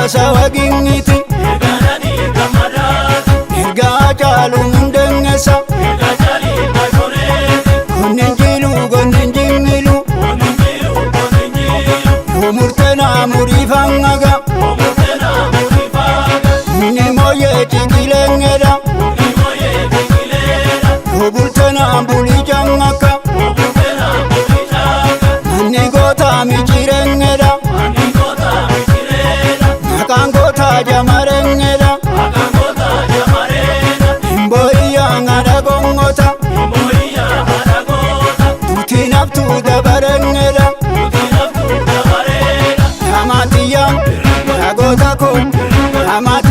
Haasawa ginniti. Ergaa caalu hundangeessa. Gonnen jilu gonnen jingilu. Umurtena murifangaga. Inni mooyee ciqilengedha. Obultena bulijangaka. Manni goota michirengedha. Maqaan goota jamarengedha. Himboiyyaan haadha gongota. Tuuti naftuu dabarengedha. Hamaatiyyaa dhagoota koo. Hamaatiyyaa.